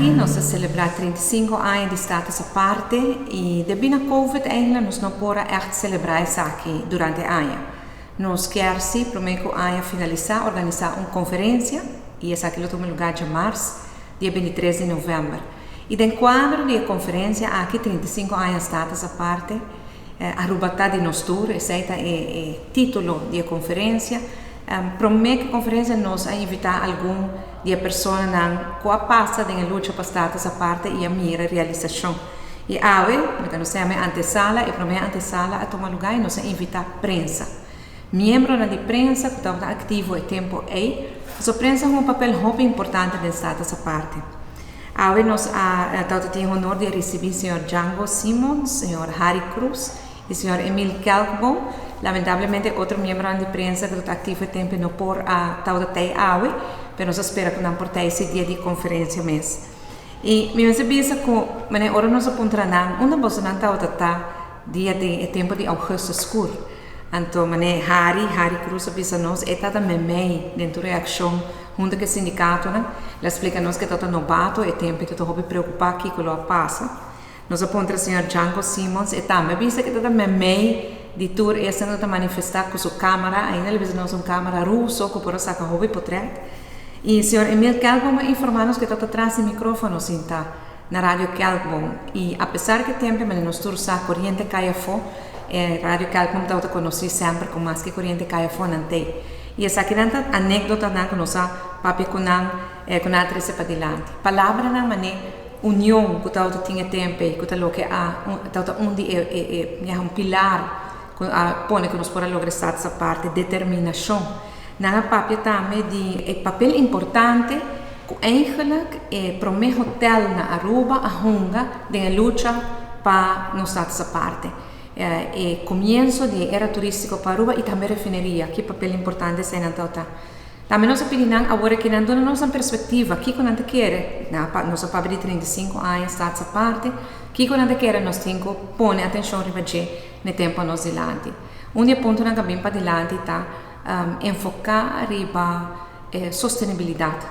aki nos ta selebrá 35 aña di Status Aparte i debí na Covid eigenlijk nos no por a ègt selebrá esaki durante aña. Nos kier sí promé ku aña finalisá organisá un konferensia i esaki lo tuma lugá djamars, dia 23 di novèmber. I den kuadro di e konferensia aki 35 aña Status Aparte, Aruba ta di nos tur, esei ta e e título di e konferensia. Promé ku e konferensia nos a invitá algun di e personanan ku a pasa den e lucha pa Status Aparte i a mira realisashon. I awe, loke nos ta yama e antesala, e promé antesala a tuma lugá i nos a invitá prensa. Miembronan di prensa ku tabata aktivo e tempu ei, pasobra prensa hunga un papel hopi importante den Status Aparte. Awe nos a tabata tin e honor di a risibí señor Django Simons, señor Harry Cruz i señor Emil Kelkboom. Lamentablemente otro miembronan di prensa ku tabata aktivo e tempu no por a tabata tei awe, pero nos a spera ku nan por tei si dia di konferensia mes. I mi mester bisa ku manera ora nos a puntra nan unda bosonan tabata ta dia di e tempu di Augustus Skur, anto manera Harry, Harry Cruz a bisa nos e tabata meimei den tur e akshon Hunto ku e sindikatonan, el a splika nos ku e tabata nobato e tempu i ta hopi preokupá kiko lo a pasa. Nos a puntra señor Django Simons, e tambe a bisa ku e tabata meimei di tur esnan ku ta manifestá ku su kámara, ainda el a bisa nos un kámara ruso ku por a saka hopi potrèt. I señor Emil Kelkboom a informá nos ku e tabata tras di mikrófono sintá na Radio Kelkboom i apesar ku e tempu manera nos tur sa koriente kai afó, e Radio Kelkboom tabata konosí semper ku maske koriente kai afó nan tei. I esakinan ta anekdotanan ku nos a papia ku nan, ku nan a trese padilanti. Palabranan manera union ku tabata tin e tempu ei, ku ta loke a tabata un di e e e un pilar ku a pone ku nos por a logra e status aparte, determinashon. Nan a papia tambe di e papel importante ku eigenlijk e promé hotel na Aruba a hunga den e lucha pa nos status aparte. E komienso di e era turístiko pa Aruba i tambe refineria, ki papel importante eseinan tabata. Tambe nos a pidi nan awor aki nan duna nos nan perspektiva, kiko nan ta kere, nan a nos a papia di 35 aña status aparte, kiko nan ta kere nos tin ku pone atenshon riba dje n'e tempu nos dilanti. Un di e puntonan ku a bin padilanti ta enfoká riba e sostenibilidat.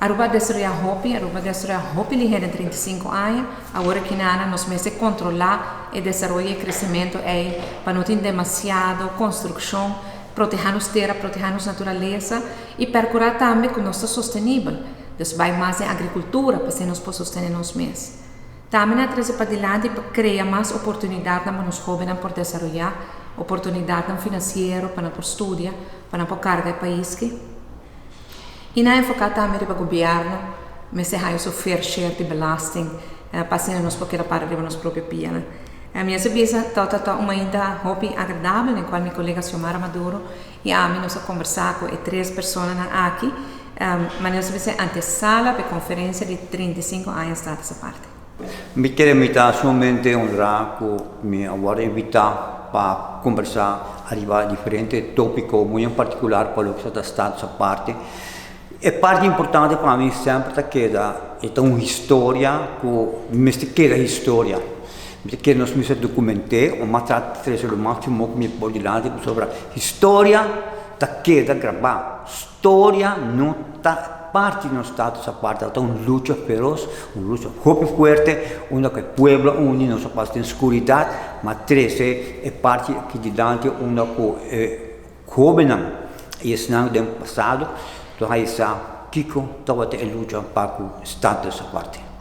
Aruba a desaroyá hopi, Aruba a desaroyá hopi lihé den 35 aña. Awor aki nana nos mester kontrolá e desaroyo i e kresementu ei pa no tin demasiado konstrukshon, protehá nos tera, protehá nos naturalesa i pèrkurá tambe ku nos ta sostenibel. Dus bai mas den agrikultura pa asina nos por sostené nos mes. Tambe nan a trese padilanti pa krea mas oportunidatnan pa nos hóbennan por desaroyá, oportunidatnan finansiero pa nan por studia, pa nan por karga e pais ki. I nan a enfoká tambe riba gobièrnu mester haña su fair share di belasting pa asina nos por keda para riba nos propio pianan. Mi a bisa tabata ta un mainta hopi agradabel den kual mi kolega Xiomara Maduro i ami nos a kombersá ku e tres personanan aki. Manera nos a bisa e antesala pa e konferensia di 35 aña Status Aparte. Mi kere mi ta sumamente honrá ku mi a wòrdu invitá pa kombersá ariba diferente tópiko, muy en partikular pa loke ta Status Aparte. E parti importante pa mi semper ta keda e ta un historia ku mester keda historia. Mi ta kere nos mester dokument'é o mas trata di trese lo máksimo ku mi por dilanti pasobra historia ta keda grabá. Storia no ta parti di nos status aparte, ta un lucha feroz, un lucha hopi fuerte, unda ku e pueblo a uni, no so pas den skuridat, ma trese e parti aki dilanti unda ku e hóbennan i esnan den pasado ta haña sa kiko tabata e lucha pa ku status aparte.